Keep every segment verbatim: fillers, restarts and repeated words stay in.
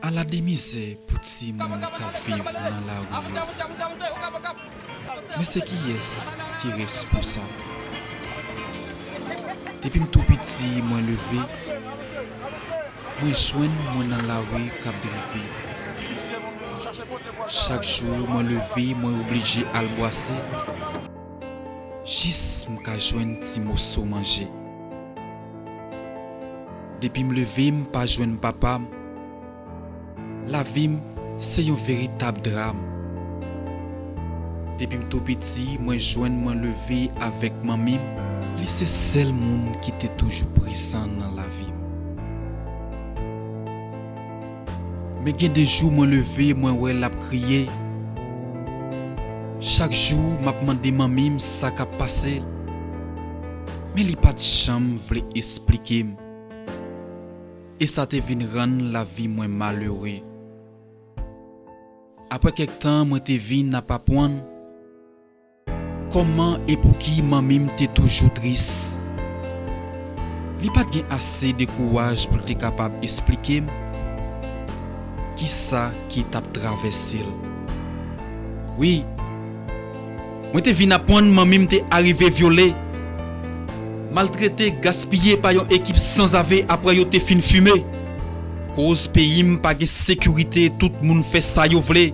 Ala de mizè pou timoun k ap viv nan lari yo. Men se kiyès ki responsab? Depi m tou piti, mwen leve, mwen jwenn mwen nan lari k ap drive. Chak jou mwen leve, mwen oblije al bwase, jis m ka jwenn ti moso manje. Depi m leve, m pa jwenn papa m. Lavi m se yon veritab dram. Depi m tou piti, mwen jwenn mwen leve avèk manmi m. Li se sèl moun ki te toujou prezan nan lavi m. Men gen de jou mwen leve, mwen wè l ap kriye. Chak jou, m ap mande manmi m sa k ap pase l. Men li pa t janm vle esplike m. E sa te vin rann lavi mwen malere. Apre kèk tan, mwen te vin ap aprann kòman e pouki manmi m te toujou tris. Li pa t gen ase de kouraj pou l te kapab esplike m kisa ki t ap travèse l. Wi, mwen te vin aprann manmi m te arive vyole, maltrete, gaspiye pa yon ekip sanzave apre yo te fin fime. Koz peyi m pa gen sekirite, tout moun fè sa yo vle.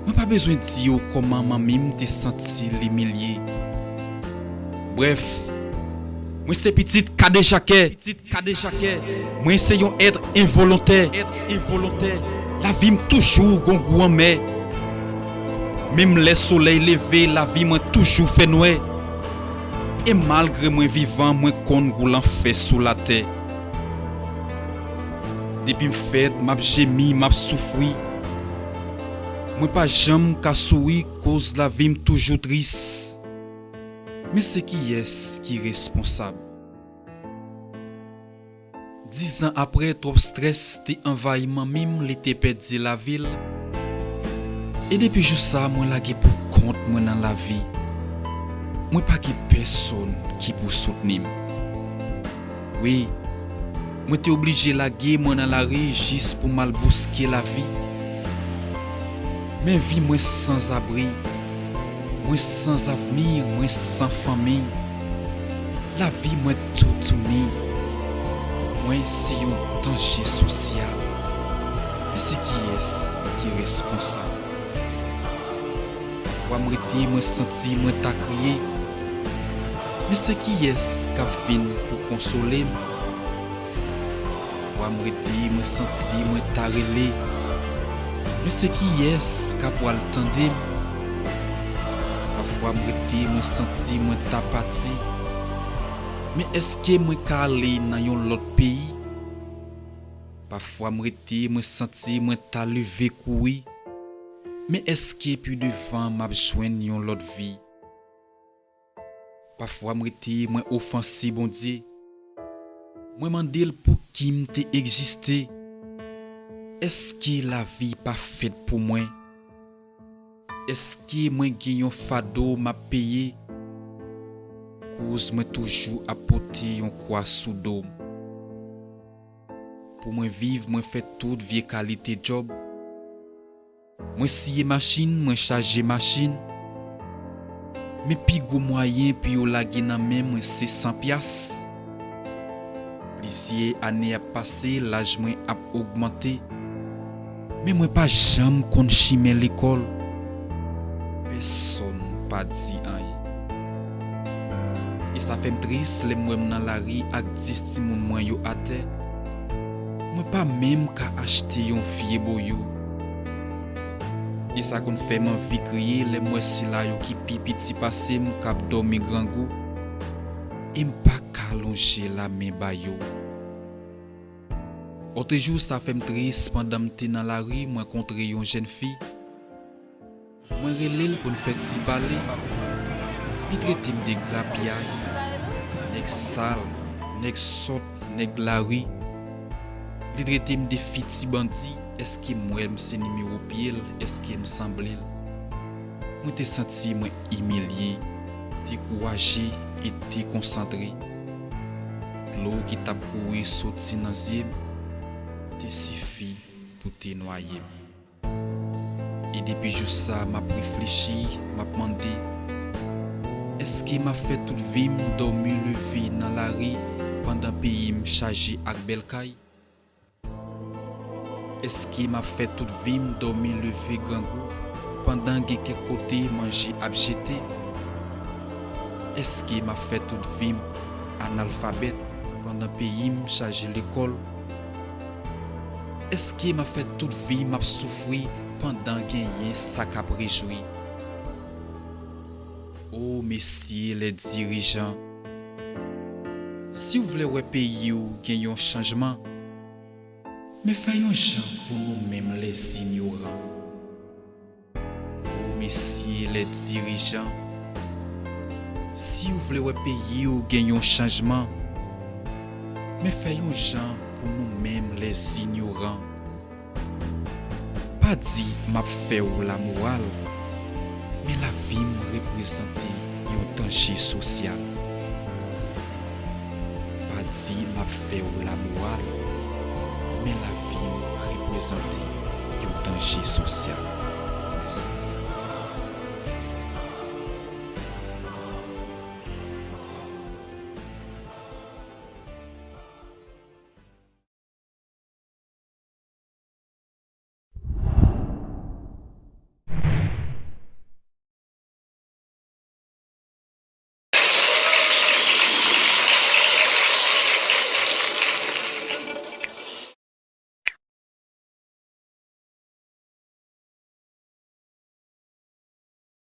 Mwen pa bezwen di w kòman manmi m te santi l imilye. Brèf, mwen se pitit kadejakè. Mwen se yon èt envolontè. Lavi m toujou gon gou anmè. Menm lè solèy leve, lavi mwen toujou fè nwè. E malgre mwen vivan, mwen konn gou lanfè sou latè. Depi m fèt, m ap jemi, m ap soufri. Mwen pa janm ka souri, koz lavi m toujou tris. Men se kiyès ki responsab? Dizan apre, twòp strès te anvayi manmi m, li te pèdi lavi l. E depi jou sa, mwen lage pou kont mwen nan lavi. Mwen pa gen pèsonn ki pou soutni m. Wi, mwen te oblije lage mwen nan lari jis pou m al bouske lavi. Men vi mwen sanzabri, mwen sanzavni, mwen san fanmi. Lavi mwen toutouni. Mwen se yon danje sosyal. Men se kiyès ki responsab? Pafwa m rete, mwen santi mwen ta kriye. Men se kiyès k ap vin pou konsole m? Pafwa m rete, mwen santi mwen ta rele. Men se kiyès k ap pral tande m? Pafwa m rete, mwen santi mwen ta pati. Men èske mwen ka ale nan yon lòt peyi? Pafwa m rete, mwen santi mwen ta leve kouri. Men èske pi devan m ap jwenn yon lòt vi? Pafwa m rete, mwen ofanse Bondye. Mwen mande l pouki m te egziste. Èske lavi pa fèt pou mwen? Èske mwen gen yon fado m ap peye? Koz mwen toujou ap pote yon kwa sou do m. Pou mwen viv, mwen fè tout vye kalite djòb. Mwen siye machin, mwen chaje machin. Men pi gwo mwayen pou yo lage nan men mwen se san pyas. Plizyè ane ap pase, laj mwen ap ogmante. Men mwen pa janm konn chimen lekòl. Pèsonn pa di anyen. E sa fè m tris lè m wè m nan lari ak dis timoun mwen yo atè. Mwen pa menm ka achte yon vye boyo. E sa konn fè m anvi kriye lè m wè sila yo ki pi piti pase m k ap dòmi grangou. E m pa ka lonje lamen ba yo. Otrejou, sa fè m tris, pandan m te nan lari, mwen kontre yon jèn fi. Mwen rele l pou n fè ti pale. Li trete m de grapyay, nèg sal, nèg sòt, nèg lari. Li trete m de fiti bandi. Èske m wè l, m se nimewo pye l? Èske m sanble l? Mwen te santi mwen imilye, dekouraje e dekonsantre. Dlo ki t ap kouri soti nan zye m te sifi pou te nwaye m. E depi jou sa, m ap reflechi, m ap mande, èske m ap fè tout vi m dòmi leve nan lari pandan peyi m chaje ak bèl kay? Èske m ap fè tout vi m dòmi leve grangou pandan gen kèk kote manje ap jete? Èske m ap fè tout vi m analfabèt pandan peyi m chaje lekòl? Èske m ap fè tout vi m ap soufri pandan genyen sa k ap rejwi? O mesye lè dirijan, si w vle wè peyi w gen yon chanjman, men fè yon jan pou nou menm lèzinyoran. O mesye lè dirijan, si w vle wè peyi w gen yon chanjman, men fè yon jan pou nou menm lèzinyoran. Pa di m ap fè w lamoral, men lavi m reprezante yon danje sosyal. Pa di m ap fè w lamoral, men lavi m reprezante yon danje sosyal. Mèsi.